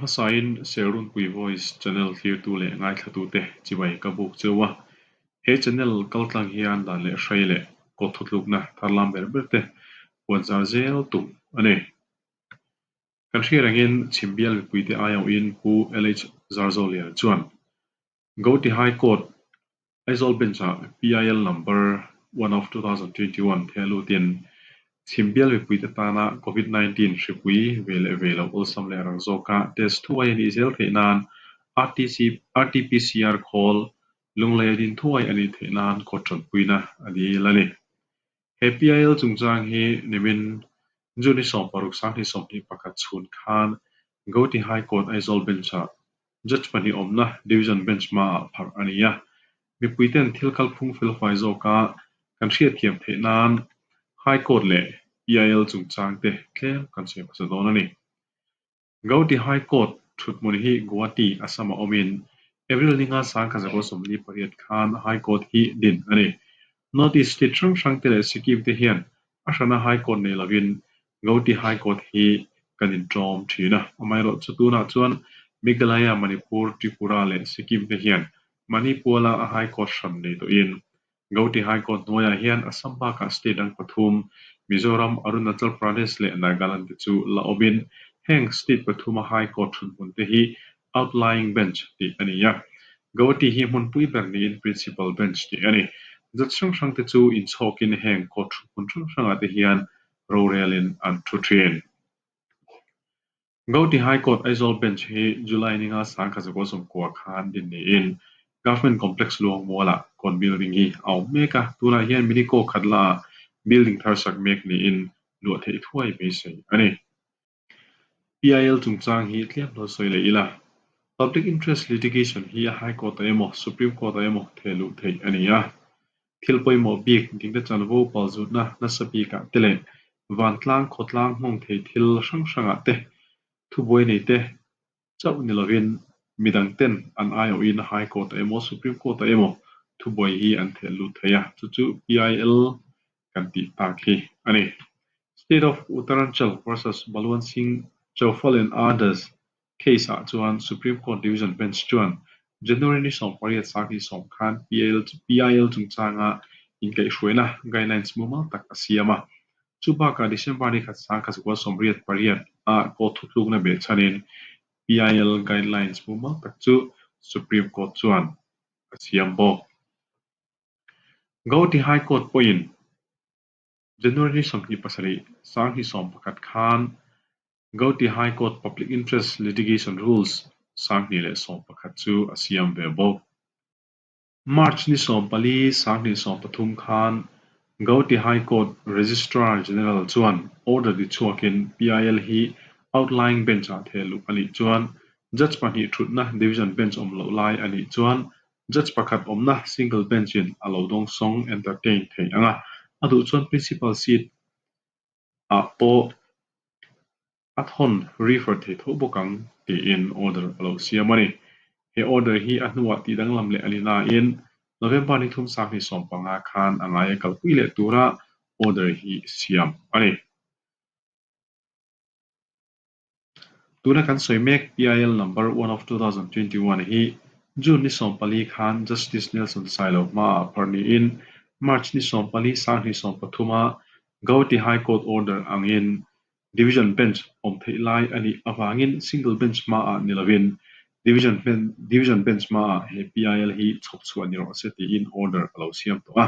hmasain Serunpui Voice channel thlirtu leh ngaithlatute chibai ka buk cheu a. He channel kaltlang hian dan leh hrai leh kawt thutlukna tharlam ber berte puanzar zel tum a ni. Kan hriat angin Chhimbial mipuite aiawhin Pu LH Zarzoliana chuan Gauhati High Court, Aizawl Bench-ah PIL Number 1 of 2021 theh lutin Chhimbial mipuite tana Covid 19 hripui ve leh ve loh awlsam leh rang zawka test thuai a nih zel theih nan RTC RTPCR khawl lunglei a din thuai a nih theih nan court tanpuina a dil a ni. He PIL chungchang hi nimin June ni 16 2021 chhun khan Gauhati High Court Aizawl Bench-ah Judge pahnih awmna Division Bench hmaah pharh a ni a. Mipuiten thil kalphung felfai zawka kan hriatthiam theih nan High Court leh PIL chungchang te tlem kan sawi hmasa dawn a ni. Gauhati High Court thuthmun hi Guwahati, Assam-ah awmin April ninga 1948 khan High Court hi din a ni. North East state hrang hrang te leh Sikkim te hian a hrana High Court nei lovin Gauhati High Court hi kan inṭawm ṭhin a. Amaherawhchu tunah chuan Meghalaya, Manipur, Tripura leh Sikkim te hian Manipur-a High Court hran nei tawhin Gauhati High Court hnuaiah hian Assam bakah state dang pathum, Mizoram, Arunachal Pradesh leh Nagaland te chu la awmin heng state pathuma High Court thunhmun te hi Outlying Bench tih a ni a. Gauhati hi hmunpui ber niin Principal Bench tih a ni. Judge hrang hrang te chu inchhawkin heng court thuthmun hrang hrangah te hian rorelin an thu thin. Gauhati High Court Aizawl Bench hi July ninga 1990 khan din niin Government Complex Luangmualah court building hi a awm mek a, tunah hian Minico Khatlaah building thar sak mek niin luah theih thuai beisei a ni. PIL chungchang hi tlem lo sawi leh ila, Public Interest Litigation hi High Court-ah emaw Supreme Court-ah emaw theh luh theih a ni a. Thil pawimawh bik dingte chanvo palzutna nasa bikah te leh vantlang khawtlang nghawng thei thil hrang hrangah te thubuai nei te chauh ni lovin midang ten an aiawhin High Court-ah emaw Supreme Court-ah emaw thubuai hi an theh lut thei a, chu chu PIL kan tih tak hi a ni. State of Uttaranchal versus Balwant Singh Chaufal and Others case ah chuan Supreme Court Division Bench chuan January ni 18 2010 khan PIL PIL chungchanga inkaihhruaina guidelines mumal tak a siam a. Chu bakah December ni khat 1998 ah court thutlukna behchhanin PIL guidelines mumal tak chu Supreme Court chuan a siam bawk. Gauhati High Court pawhin January ni 27 2011 khan Gauhati High Court Public Interest Litigation Rules 2011 chu a siam ve bawk. March ni 14 2013 khan Gauhati High Court Registrar General chuan order tichhuakin PIL hi outlying bench-ah theh luh a nih chuan judge pahnih thutna division bench awm loh lai a nih chuan Judge pakhat awmna single bench in a lo dawng sawng entertain thei ang a, a duh chuan principal seat ah pawh a thawn refer thei tho bawk ang tiin order a lo siam a ni. He order hi a hnuah tih danglam leh a ni nain November ni thum 2015 khan a ngai a kalpui leh tura order hi siam a ni. Tuna kan sawi mek PIL Number 1 of 2021 hi June ni 14 khan Justice Nelson Sailo hmaah phar niin March ni 14 2013 a Gauhati High Court order angin Division Bench awm theih lai a nih avangin Single Bench hmaah ni lovin Division Division Bench hmaah he PIL hi chhawp chhuah ni rawh se tiin order a lo siam tawh a.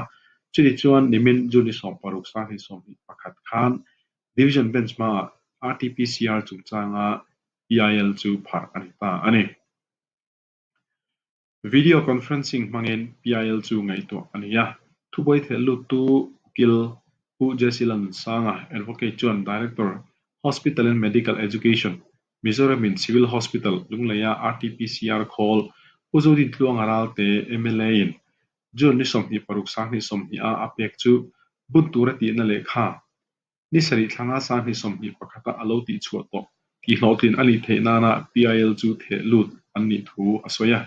Chutih chuan nimin June ni 16 2021 khan Division Bench hmaah RTPCR chungchanga PIL chu pharh a ni ta a ni. Video Conferencing hmangin PIL chu ngaihtuah a ni a. Thubuai theh luttu ukil Pu Jesse Lalnunsanga, Advocate chuan Director, Hospital and Medical Education, Mizoram in Civil Hospital, Lungleia RTPCR khawl Pu Zodintluanga Ralte, mla in June ni 26 2020 a a pek chu bun tura tihna lehkha Ni sarih thlanga 2021 a a lo tihchhuah tawh tihhlawhtlin a nih theih nana PIL chu theh lut an nih thu a sawi a.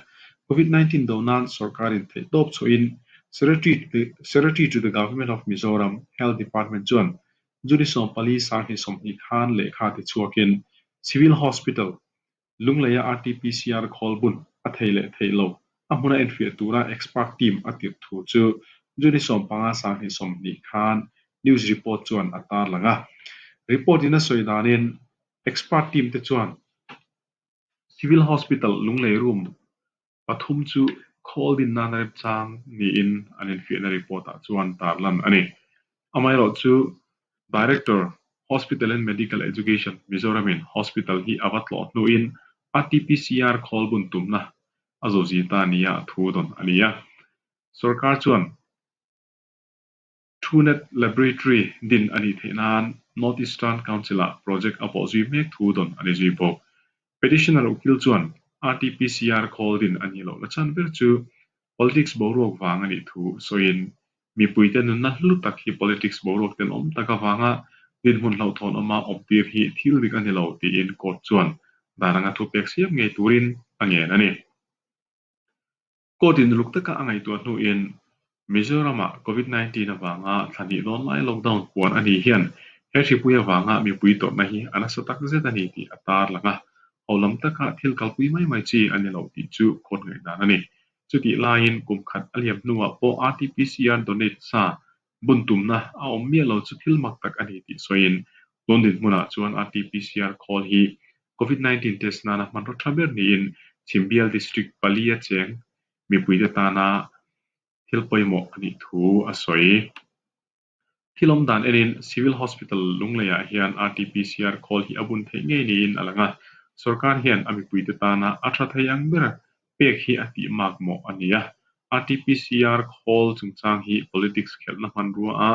Covid 19 do nan sorkarin theih tawp chhuahin Secretary to the Government of Mizoram, Health Department chuan June 14 2020 khan lehkha tichhuakin Civil Hospital. Lungleia RTPCR khawl bun a thei leh theih lo a hmuna enfiah tura expert team a tirh thu chu June 15 2020 khan news report chuan a tarlang a. Report in a sawi danin expert team te chuan Civil Hospital Lunglei room pathum chu khawl din nana remchang niin an enfiahna report ah chuan tarlan a ni. Amaherawhchu Director, Hospital and Medical Education, Mizoramin Hospital hi a va tlawh hnuin RTPCR khawl bun tumna a zawzi ta nia thu dawn a ni a. Sorkar chuan Truenat Laboratory din a nih theih nan North Eastern Council-ah project a pawh zui mek thu dawn a ni zui bawk. Petitioner ukil chuan RTPCR khawl din a nih lohna chhan ber chu politics boruak vang a nih thu sawiin mipuite nunna hlu tak hi politics boruak tenawm tak avanga dinhmun hlauhthawn awma awmtir hi thil dik a ni lo tiin court chuan dan anga thupek siam ngei turin a ngen a ni. Court in uluk taka a ngaihtuah hnuin Mizoram-ah Covid 19 avanga thla hnih dawn lai lockdown puan a nih hian he hripui avanga mipui tawrhna hi a nasa tak zet a ni tih a tarlang a, holam taka thil kalpui mai mai chi a ni lo tih chu court ngaihdan a ni. Chutih laiin kum khat a liam hnuah pawh RTPCR donate sa bun tumna a awm miah lo chu thil mak tak a ni tih sawiin tun dinhmunah chuan RTPCR khawl hi Covid 19 test nana hmanraw tha ber niin Chhimbial District pali a cheng mipuite tana thil pawimawh a nih thu a sawi. Thil awm dan enin Civil Hospital Lungleiah hian RTPCR khawl hi a bun theih ngei niin a lang a, sorkar hian a mipuite tana a tha thei ang ber pek hi a tih mak mawh a ni a. RTPCR khawl chungchang hi politics khelhna hmanrua a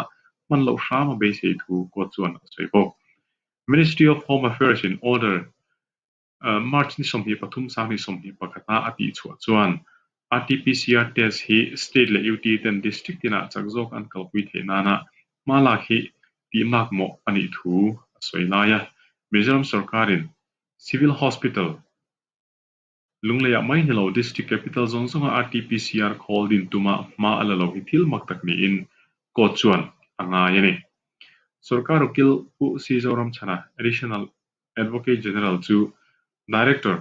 hman loh hram a beisei thu court chuan a sawi bawk. Ministry of Home Affairs in order March ni 23 21 a a tih chhuah chuan RTPCR test hi state leh UT ten district tinah chak zawk an kalpui theih nana hma lak hi tih mak mawh a nih thu a sawi lai a. Mizoram sorkarin Civil Hospital Lungleiah mai ni lo district capital zawng zawnga RTPCR khawl din tuma hma a la lo hi thil mak tak niin court chuan a ngai a ni. Sorkar ukil Pu C Zoramchhana, Additional Advocate General chu Director,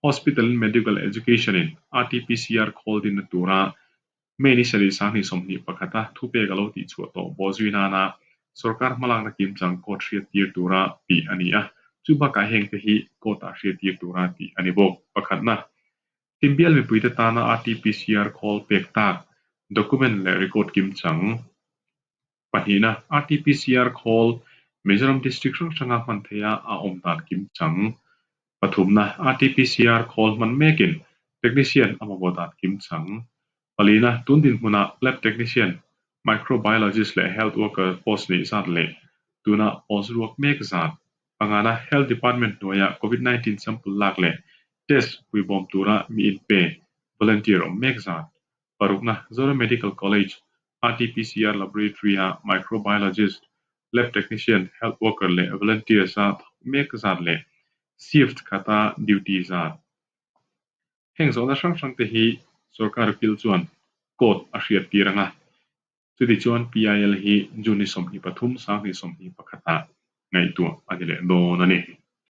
Hospital and Medical Education in RTPCR khawl dinna tura May ni sarih 2021 a thupek a lo tihchhuah tawh bawh zui nana sorkar hmalakna kimchang court hriattir tura tih a ni a, chu bakah hengte hi court-ah hriattir tura tih a ni bawk. Pakhatna, Timbial mipuite tana RTPCR khawl pek tak document leh record kimchang. Pahnihna, RTPCR khawl Mizoram District hrang hranga hman theiha a awm dan kimchang. Pathumna, RTPCR khawl hman mekin technician a mamawh dan kimchang. Palina, tun dinhmunah lab technician, microbiologist leh health worker post neih zat leh tuna post ruak mek zat. Pangana, Health Department hnuaia Covid 19 sample lak leh test puibawm tura mi inpe, volunteer, awm mek zat. Parukna, Zoram Medical College, RTPCR Laboratory-a Microbiologist, Lab Technician, Health Worker leh Volunteers-a thawk mek zat leh shift khata duty zat. Heng zawhna hrang hrangte hi sorkar ukil chuan court a hriattir ang a, chutichuan PIL hi June ni 23, 2021 ah ngaihtuah a ni leh dawn a ni.